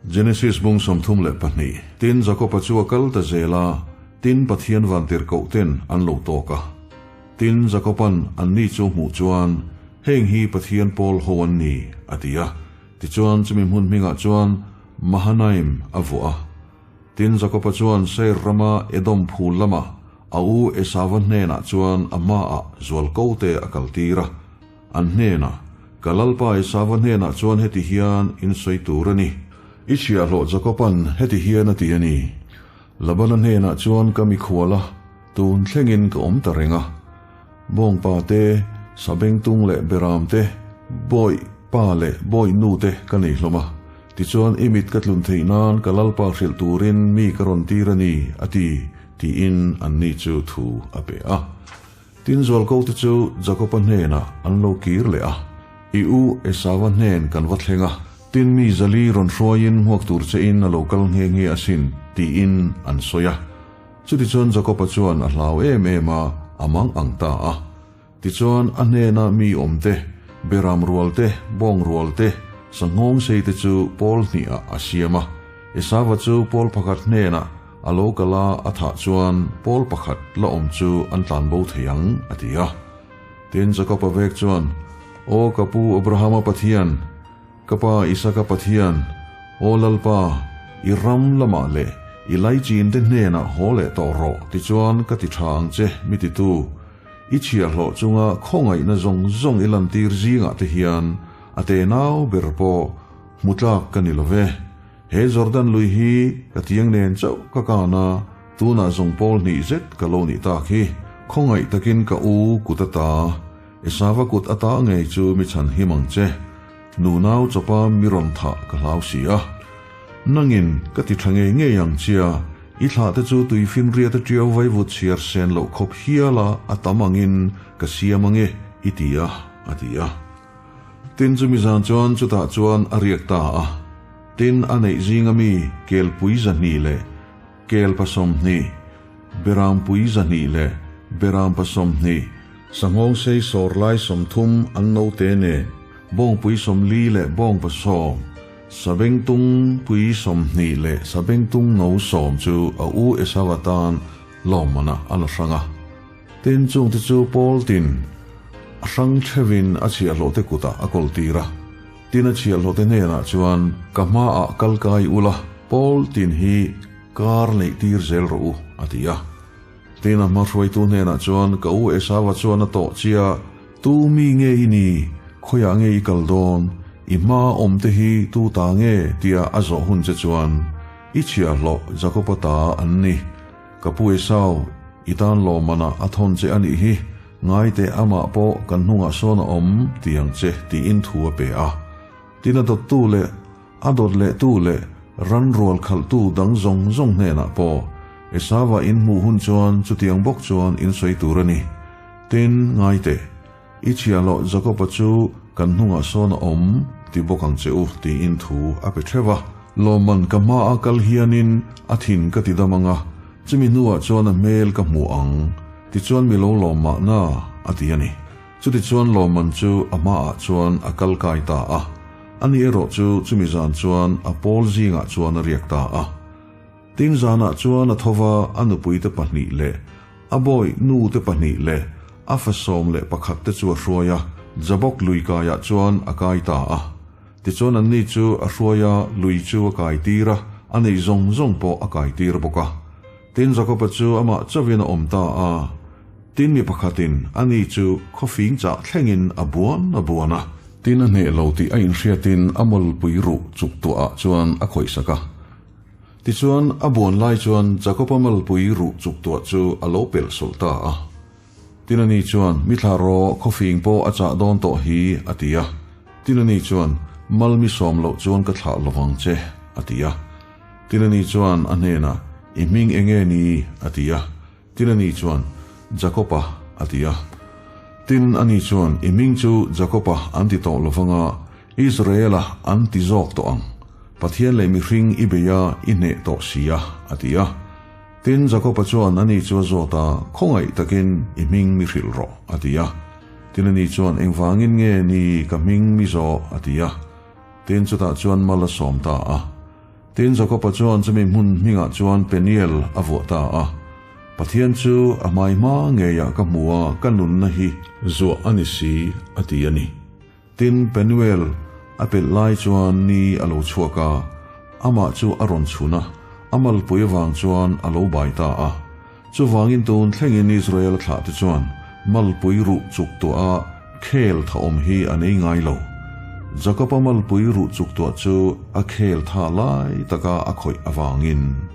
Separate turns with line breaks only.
Genesis bung 32. Tin, Jakoba chu a kal ta zel a, tin, Pathian vantirhkohten an lo tawk a. Tin, Jakoba'n anni chu hmuh chuan, Heng hi Pathian pawl ho an ni, a ti a. Tichuan, chumi hmun hmingah chuan Mahanaim a vuah a. Tin, Jakoba chuan Seir rama Edom phul lamah a u Esauva hnenah chuan a hmaah zualkote a kaltir a. An hnenah, Ka Lalpa Esauva hnenah chuan heti hian in sawi tur a ni. I chhiahhlawh Jakoba'n heti hian a ti a ni. Labana hnenah chuan ka mikhual a, tun thlengin ka awm ta reng a. Bawngpa te, sabengtung leh beram te, bawih pa leh bawih nu te ka nei hlawm a. Tichuan i mit ka tlun theih nan ka Lalpa hrilh turin mi ka rawn tir a ni, a ti, tiin anni chu thu a pe a. Tin zualko te chu Jakoba hnenah an lo kir leh a, I u Esauva hnen kan va thleng a, tin mi zali rawn hruaiin hmuak tur chein a lo kal nghe nghe asin, tiin an sawi a. Chutichuan Jakoba chuan a hlau em em a, a mang ang ta a. Tichuan a hnena mi awm te, beram rual te, bawng rual te, sanghawng sei te chu pawl hnihah a siam a. Esauva chu pawl pakhat hnenah a lo kal a, a thah chuan pawl pakhat la awm chu an tlan bo thei ang, a ti a. Tin, Jakoba vek chuan, Aw ka pu Abrahama Pathian, Ka pa Isaka Pathian, Aw Lalpa, i ram lamah leh i laichin te hnenah haw leh tawh rawh tichuan ka ti tha ang che mi titu. I chhiahhlawh chunga khawngaihna zawng zawng i lantir zingah te hian a tenau ber pawh hmu tlak ka ni lo ve. He Jordan lui hi ka tiang nen chauh ka kan a, tunah zawng pawl hnih zet ka lo nih tak hi. Khawngaih takin ka u kut ata, Esava kut ata ngei chu mi chhan him ang che. Nunau chawpa mi rawn thah ka hlau si a. Nangin ka ti tha ngei ngei ang chia, i thlah te chu tuifinriat a tiau vaivut chhiar sen loh khawp hial a a tam angin ka siam ange i ti a, a ti a. Tin chumi zan chuan chutah chuan a riak ta a. Tin a neih zinga mi kelpui 200 leh kel 20, berampui 200 leh beram 20, sanghawng sei sawr lai 30 an note nen, bawngpui 40 leh bawngpa 10, sabengtung pui 20 leh sabengtung no 10 chu a u Esauva tan lawmman ah a la hrang a. Tin chungte chu pawl tin a hrang theuhin a chhiahhlawhte kutah a kawl tir a. Tin a chhiahhlawhte hnenah chuan, Ka hmaah kal kai ula, pawl tin hi kar neih tir zel rawh u, a ti a. Tin a hma hruaitu hnenah chuan, Ka u Esauva chuan a tawh chia, Tu mi nge i ni? Khawiah nge i kal dawn? I hma awmte hi tu ta nge? tia a zawh hun che chuan, I chhiahhlawh Jakoba ta an ni. Ka pu Esau, i tan lawmmanah a thawn che a nih hi, ngai teh amah pawh kan hnungah sawn a awm ti ang che tiin thu a pe a. Tin a dawttu leh a dawt lehtu leh ran rual khalhtu dang zawng zawng hnenah pawh Esauva in hmuh hun chuan chutiang bawk chuan in sawi tur a ni. Tin, ngai teh, i chhiahhlawh Jakoba chu kan hnungah sawn a awm ti bawk ang che u tiin thu a pe theuh a. Lawmman ka hmaa kal hianin a thin ka ti dam ang a, chumi hnuah chuan a hmel ka hmu ang, tichuan mi lo lawm mahna, a ti a ni. Chutichuan lawmman chu a hmaah chuan a kal kai ta a, ani erawh chu chumi zan chuan a pawl zingah chuan a riak ta a. Tin zanah chuan a tho va, a nupuite pahnih leh a bawi nute pahnih leh a fa 11 te chu a hruai a, Jabok lui kaiah chuan a kai ta a. Tichuan anni chu a hruai a, lui chu a kai tir a, a neih zawng zawng pawh a kai tir bawk a. Tin Jakoba chu amah chauhin a awm ta a. Tin mi pakhatin ani chu khawfing chah thlengin a buan a buan a. Tin a hneh lo tih a inhriatin a mawlpui ruh chuk tuahah chuan a khawihsak a. Tichuan, a buan lai chuan Jakoba malpui ruh chuk tuah chu a lo pelh sawlh ta a. Tin ani chuan, Mi thla rawh, khawfing pawh a chah dawn tawh hi, a ti a. Tin ani chuan, Mal mi sawm loh chuan ka thlah lovang che, a ti a. Tin ani chuan a hnenah, I hming eng nge ni? a ti a. Tin ani chuan, Jakoba, a ti a. Tin ani chuan, I hming chu Jakoba an ti tawh lovang a, Israela an ti zawk tawh ang. Pathian leh mihring i bei a, i hneh tawh si a, a ti a. Tin Jakoba chuan ani chu a zawt a, Khawngaih takin i hming mi hrilh rawh, a ti a. Tin ani chuan, Engvangin nge ni ka hming mi zawh? a ti a. Tin chutah chuan mal a sawm ta a. Tin, Jakoba chuan chumi hmun hmingah chuan Peniel a vuah ta a. Pathian chu a hmai hma ngeiah ka hmu a, ka nunna hi zuah a ni si, a ti a ni. Tin, Penuel a pelh lai chuan ni a lo chhuak a, amah chu a rawn chhun a, a malpui avang chuan a lo bai ta a. Chuvangin tun thlengin Israel thlahte chuan malpui ruh chuk tuah a khel tha awm hi an ei ngai lo. Jakoba malpui ruh chuk tuah chu a khel tha lai taka a khawih avangin.